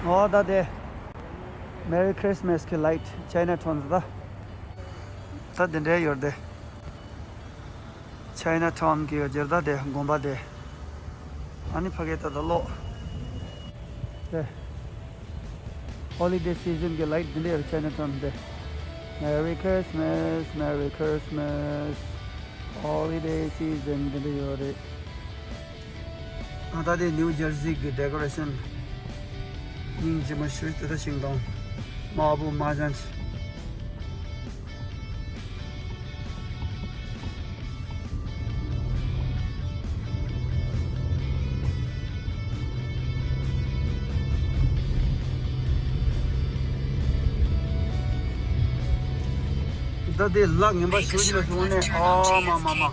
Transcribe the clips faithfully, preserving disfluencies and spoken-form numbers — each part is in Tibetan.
ཨོ་ད་དེ། Merry Christmas གི་light Chinatown ད། ད་དེ་འདྲའི་ཡོད་དེ། Chinatown གི་ཡོད་ཅེར་ད་དེ་དགོན་པ་དེ། ཨ་ནི་ཕ་གི་ད་ད་ལོ། དེ། Holiday season གི་light དེ་འདྲའི་ཡོད་Chinatown དེ། Merry Christmas, Merry Christmas, Holiday season དེ་འདྲ་ཡོད་རེད། ད་ལྟ་དེ་ནིའུ་ཇར་སི་གི་decoration སྙིང་རྗེ་མོ་ཞུ་དེ་ད་ཤིང་སྡོང་དམར་པོ་དམར་ལྗང་། ད་དེ་ལ་ངན་པ་ཞུ་གི་ལ་ཞུ་ནས་ཨ་མ་མ་མ།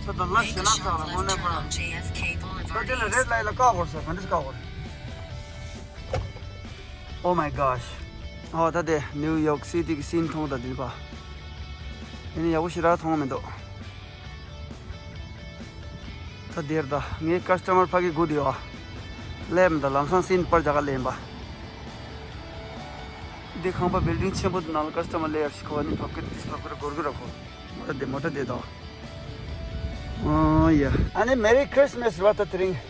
ད་ད་ལ་ཞེ་ན་ས་ལ་ངོ་ནས་པ། ད་དེ་ལ་red light ལ་བཀག་དགོས་ས་ག་འདྲ་བཀག་དགོས། Oh my gosh. ཨོ་ད་དེ་ནིའུ་ཡོག་སི་ཊི་གི་སིན་མཐོང་ད་དེ་ནི་པ། དེ་ནི་ཡག་པོ་ཞེ་དྲག་མཐོང་མི་འདུག་ད་དེར་ད་ངའི་customer ཕ་གི་སྒུག་དེ་བ། སླེབས་མི་ད་ལམ་སང་སིན་པར་རྒྱག་ག་སླེབས་པ། འདི་ཁང་པ་building ཆེན་པོ་དེ་ནང་ལ་customer སླེབས་ཡར་ཞིག་ཁོ་ནི་བབ་གི་དིས་བབ་གི་ར་སྒོར་གི་ར་ཁོ། མོ་ཊ་དེ་མོ་ཊ་དེ་ད། ཨོ་ཡ། ཨ་ནི་Merry Christmas ར་ད་དེ་རིང་།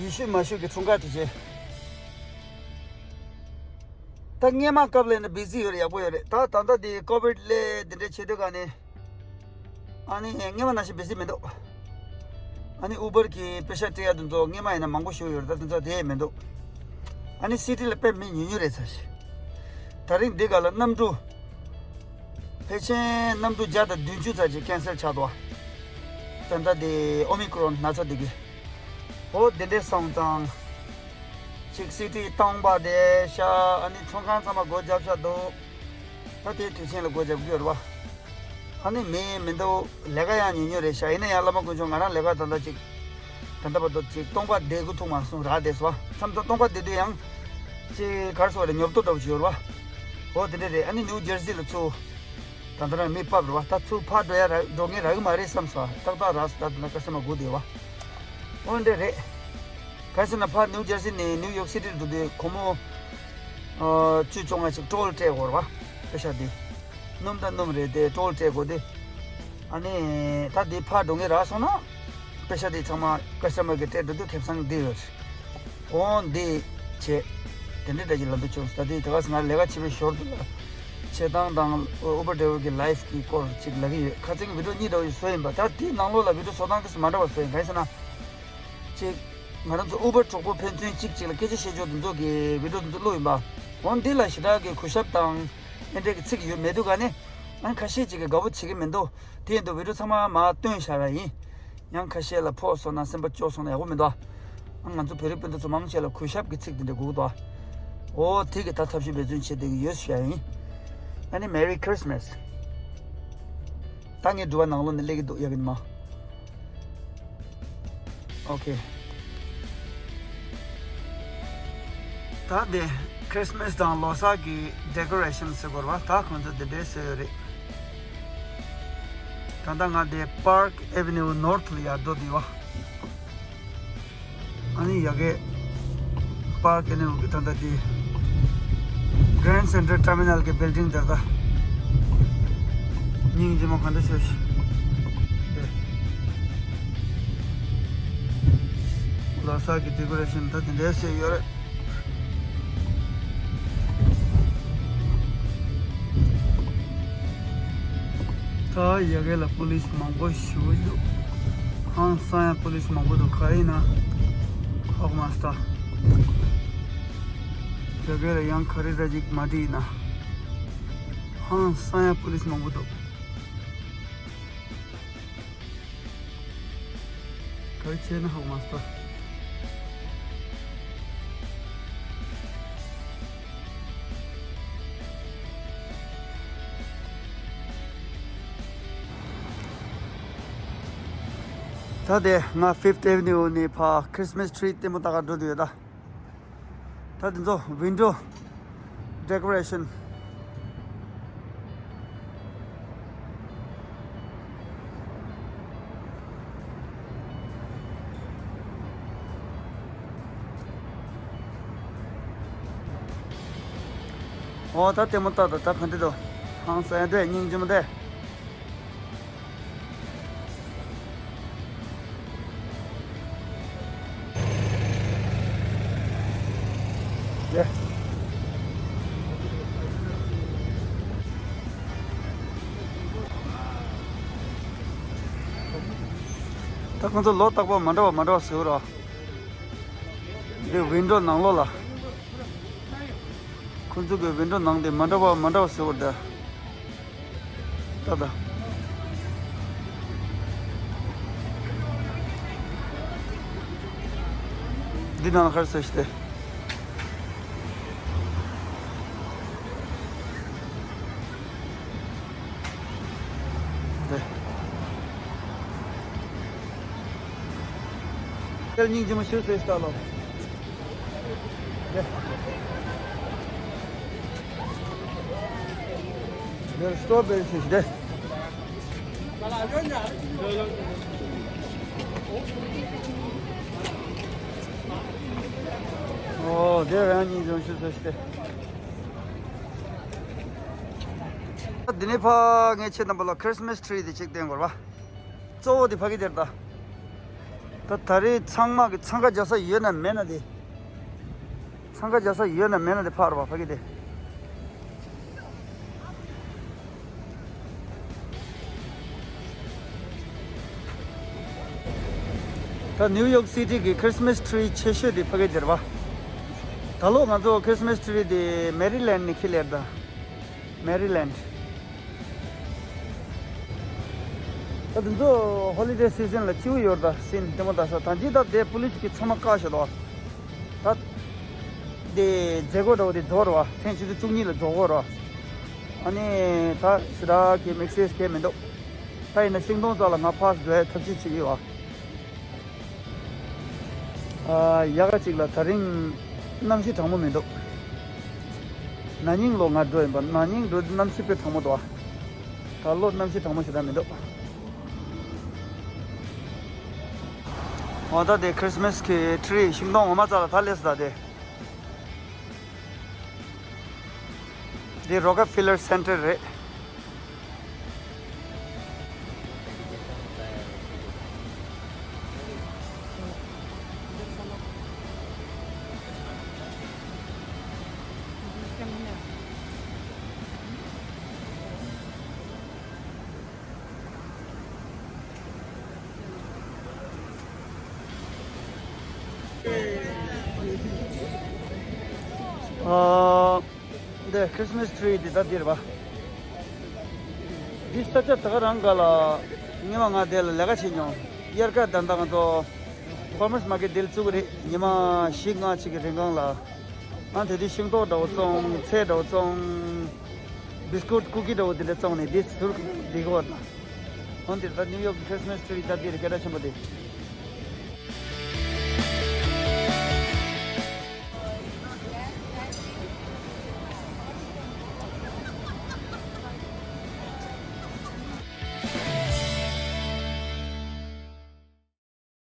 ཡེ་ཤུ་མ་ཤུ་གི་འཁྲུངས་སྐར་དེ་རྗེས། ད་སྔས་མ་སྐབས་ལས་ནི་བི་ཟི་ཡོད་རེད་ཡག་པོ་ཡོད་རེད་ད་ད་ལྟ་དེ་ཀོ་བིད་ལས་དེ་འདྲའི་ཆེ་དུས་ག་ནས། ཨ་ནི་སྔས་མ་ནང་བཞིན་བི་ཟི་མི་འདུག་ཨ་ནི་ཨུ་བར་གི་པེ་ཤ་སྤྲད་ཡ་དེ་ཚོ་སྔས་མ་ཡིན་ན་མང་པོ་ཞིག་ཡོད་རེད་ད་དེ་ཚོ་དེ་མི་འདུག་ཨ་ནི་སི་ཊི་ལ་དཔེ་མི་ཉུང་ཉུང་རེད་ཚ་ཞིག་ད་རིང་འདི་ག་ལ་གནམ་གྲུ། ཕལ་ཆེར་གནམ་གྲུ་བརྒྱ་དང་བདུན་ཅུ་ཙམ་ཅིག་ཀན་སེལ་ཆགས་འདུག་ད་ལྟ་དེ་ཨོ་མི་ཀྲོན་ན་ཚ་འདི་གི་ཨོ་དེ་འདྲས་སོང་ཙང་། ཅིག་སི་ཊི་སྟོང་པ་དེ་ཤ་ཨ་ནི་ཚོང་ཁང་ཚང་མ་སྒོ་བརྒྱབ་ཤ་འདུག་ད་དེའི་དུས་ཆེན་ལ་སྒོ་བརྒྱབ་རྒྱུ་ཡོད་རེད་བ། ཨ་ནི་མི་མི་འདུག་ལས་ཀ་ཡང་ཉུང་ཉུང་རེད་ཤ་ཡིན་ན་ཡང་བླ་མ་དཀོན་མཆོག་ང་རང་ལས་ཀ་ད་ལྟ་ཅིག་ད་ལྟ་བར་དུ་ཅིག་སྟོང་པ་བསྡད་དགོས་ཐུག་མ་སོང་རག་བསྡད་སོང་བ་མཚམས་མཚམས་སྟོང་པ་བསྡད་དུས་ཡང་ཅིག་གར་སོང་རེད་ཉོབ་ཏོ་འདྲ་པོ་ཅིག་ཡོད་རེད་བ། འོ་དེ་འདྲས་རེད་ཨ་ནི་ནིའུ་ཇར་སི་ལ་ཚུར། ད་ལྟ་རང་མི་ཕབ་རེད་བ་ད་ཚུར་ཕར་འགྲོ་ཡ་རག་འགྲོ་མཁན་རག་གི་མ་རེད་བསམ་སོང་ཏག་ཏག་རག་སོང་ད་དེ་ན་ཀ་སི་མ་སྒུག་བསྡད་བ། འོ་འདྲ་རེད། ག་ཟེར་ན་ཕར་ནིའུ་ཇར་སི་ནས་ནིའུ་ཡོག་སི་ཊི་ལ་འགྲོ་དུས་སྒོར་མོ། བཅུ་བཅོ་ལྔ་ཞིག་ཊོལ་སྤྲད་དགོས་རེད་བ། པེ་ཤ་འདི། སྣུམ་དང་སྣུམ་རེད་དེ་ཊོལ་སྤྲད་དགོས་དེ། ཨ་ནི། ད་འདི་ཕར་འགྲོ་མཁན་རག་སོང་ན། པེ་ཤ་འདི་ཚང་མ་ཀ་སི་ཊ་མར་གྱིས་སྤྲད་འགྲོ་དུས་ཁེ་བཟང་འདི་ཡོད། འོ་འདི། བྱས། དེ་འདྲའི་འདྲ་ཅིག་ལབ་འདོད་བྱུང་ད་དེ་དེ་ག་སེ་ང་ལས་ཀ་བྱེད་པའི་ཞོར་དུ་ལ། བྱེད་སྟངས་དང་ཨུ་བར་ཌ་རའི་ཝར་གྱི་ལའིཕ་གི་སྐོར་ཅིག་ལབ་ཀྱི་ཡོད་ཁ་སང་གི་བི་ཌི་ཡོ་གཉིས་འདྲ་བོ་ཞིག་བཟོས་ཡིན་པ་ད་དེའི་ནང་ལོགས་ལ་བི་ཌི་ཡོ་བཟོ་སྟངས་དེ་ཚོ་མ་འདྲ་བ་བཟོས་ཡིན་ག་རེ་ཟེར་ན། ཅིག་ང་རང་ཚོ་ཨུ་བར་གྲོགས་པོ་ཕན་ཚུན་གཅིག་གཅིག་ལ་སྐད་ཆ་བཤད་ཕྱོགས་དེ་ཚོ་གི་བི་ཌི་ཡོ་དེ་ཚོ་བླུགས་ཡིན་པ། འོ་འདི་ལ་ཞེ་དྲག་གི་གུས་ཞབས་དང་། ཨེ་འདྲས་ཀྱི་ཚིག་ཡོད་མེད་འདུག་ག་ནི། ཨང་ཁ་ཤས་ཅིག་གིས་དགའ་པོ་བྱེད་ཀྱི་མི་འདུག་དེ་ཡིན་དུས་བི་ཌི་ཡོ་ཚང་མ་མར་བཏོན་བཞག་ཡ་ཡིན། ཡང་ཁ་ཤས་ལ་ཕོག་སོང་ན་སེམས་པ་སྐྱོ་སོང་ན་ཡག་པོ་མི་འདུག་ཨང་ང་ཚོ་བོད་རིགས་སྤུན་ཟླ་ཚོ་མང་ཆེ་ལ་གུས་ཞབས་ཀྱི་ཚིག་དེ་འདྲ་དགོས་ཀྱི་འདུག་འོ་དེ་གི་ད་ཐབས་ཤེས་འབད་བརྩོན་བྱེད་བསྡད་ཀྱི་ཡོད་ཞུ་ཡ་ཡིན། ཨ་ནི་Merry Christmas། ད་ངས་འགྲུལ་བ་ནང་ལོགས་ནས་སླེབས་ཀྱི་འདུག་ཡ་གི་ནི་མ། ཨོ་ཁེ། ད་དེ་ཁྲིས་མས་དང་ལོ་གསར་གྱི་ཌེ་ཀོ་རེ་ཤན་ཟེར་དགོས་རེད་བ། ད་ཁོང་ཚོ་དེ་འདྲས་བཟོས་ཡོད་རེད། ད་ལྟ་ང་དེ་Park Avenue North ལ་ཡར་འགྲོ་བསྡད་ཡོད། ཨ་ནི་ཡ་གི་Park Avenue གི་ད་ལྟ་དེ་Grand Central Terminal གི་building དེར་ད་སྙིང་རྗེ་མོ་ག་འདྲ་བྱོས་ཤིག་ལོ་གསར་གྱི་ཌེ་ཀོ་རེ་ཤན་ད་དེ་འདྲས་བཟོས་ཡོད་རེད། ད་ཡ་གི་ལ་པོ་ལིས་མང་པོ་ཞེ་པོ་འདུག་ཧང་སང་ཡ་པོ་ལིས་མང་པོ་འདུག་ག་ཡིན་ན་ཧོག་མ་སྟ། ཡ་གི་ལ་ཡང་ག་རེ་འདྲ་ཅིག་མ་འགྲིག་ན། ཧང་སང་ཡ་པོ་ལིས་མང་པོ་འདུག་ག་རེ་བྱས་ན་ཧ་གོ་མ་སོང་། ད་དེ་ང་Fifth Avenue ནས་ཕར་Christmas tree ལྟད་མོ་ལྟ་ག་འགྲོ་འདོད་ཡོད་ད། ད་དེ་ཚོ་window decoration། ཨོ་ད་ལྟད་མོ་ལྟ་དང་། ད་ག་འདྲ་འདུག་ཧང་སང་འདྲ། སྙིང་རྗེ་མོ་འདྲ། ཡེ། ད་ཁོང་ཚོ་ལོ་རྟག་པར་མ་འདྲ་བ་མ་འདྲ་བ་ཟེར་རོ། འདི་ཝིན་ཌོ་ནང་ལོགས་ལ། ཁོང་ཚོ་གི་ཝིན་ཌོ་ནང་དེ་མ་འདྲ་བ་མ་འདྲ་བ་ཟེར་བ་འདྲ། ད་ད། འདི་ནང་ལ་ཁར་སོ་ཞིག་སྟེ། དེ། དེར་སྙིང་རྗེ་མོ་ཞུ་ཟེར་ལྟ་ལོ། དེ། དེར་སྟོབ་པའི་ཞིག་དེ། ཨོ་དེ་རང་སྙིང་རྗེ་མོ་ཞུ་ཟེར་ཞིག་དེ། འདི་ནས་ཕ་ངས་ཁྱེད་རྣམ་པ་ལ་Christmas tree དེ་ཅིག་བསྟན་དགོས་པ། གཙོ་བོ་དེ་ཕ་གི་དེར་ད། ད་ད་རེས་ཚང་མ་གི་འཚང་ཁ་རྒྱག་ས་ཡོད་ན་མེད་ན་དེ། འཚང་ཁ་རྒྱག་ས་ཡོད་ན་མེད་ན་དེ་ཕར་བ་ཕ་གི་དེ། ད་ནིའུ་ཡོག་སི་ཊི་གི་Christmas tree ཆེ་ཤོས་དེ་ཕ་གི་དེར་བ། ད་ལོ་ང་ཚོ་Christmas tree དེ་Maryland ནས་ཁྱེར་ལེར་ད། Maryland། ད་དེ་ཚོ་holiday season ལ་སྐྱིད་པོ་ཡོད་རེད། ད་སེམས་བདེ་མོ་ད་ས་ད་ཅི་ད་དེ་པུ་ལིས་ཀྱིས་ཚང་མ་བཀག་བཞག་འདུག་ད་དེ་མཛད་སྒོ་འདྲ་བོ་དེ་རྫོགས་རེད་བ། ཐེངས་ཆུ་ཚོད་བཅུ་གཉིས་ལ་རྫོགས་ཀྱི་རེད་བ། ཨ་ནི་ད་ཞེ་དྲག་གི་དམིགས་བསལ་གང་ཡང་མི་འདུག་ད་ཡིན་ན་ཤིང་སྡོང་རྩ་ལ་ང་ཕར་འགྲོ་ཡའི་ཐབས་ཤེས་བྱེད་ཀྱི་ཡོད་བ། ཨ། ཡག་ག་ཅིག་ལ་ད་རིང་གནམ་གཤིས་གྲང་མོ་མི་འདུག་ན་ནིང་ལོ་ང་འགྲོ་ཡིན་པ། ན་ནིང་འགྲོ་དུས་གནམ་གཤིས་དཔེ་གྲང་མོ་འདུག་ད་ལོ་གནམ་གཤིས་གྲང་མོ་ཞེ་དྲག་མི་འདུག་འོ་ད་དེ་Christmas གི་tree ཤིང་སྡོང་འོ་མ་རྩ་ལ་ད་སླེབས་སོང་ད་དེ། འདི་Rockefeller Center རེད། ཨ། འདི་Christmas tree འདི་ད་འདིར་བ། འདི་ས་ཆ་ད་ག་རང་ག་ལ་ཉི་མ་ང་དེ་ལ་ལས་ཀ་བྱེད་མྱོང་། དབྱར་ཁ་ད་ལྟ་ང་ཚོ་farmers market འདིར་བཙུགས་རེད། ཉི་མ་བཞི་ལྔ་ཅིག་གི་རིང་གང་ལ། ང་དེ་དུས་ཤིང་ཏོག་འདྲ་བོ་བཙོང་། ཚལ་འདྲ་བོ་བཙོང་། བིས་ཀུད་ཀུ་ཀི་འདྲ་བོ་དེ་འདྲ་བཙོང་ནས་འདི་ཟུར་འདི་གོ་ན། འོན་ཏེ་ད་ནིའུ་ཡོག་གི་Christmas tree ད་འདིར་སྐད་གྲགས་ཆེན་པོ་དེ།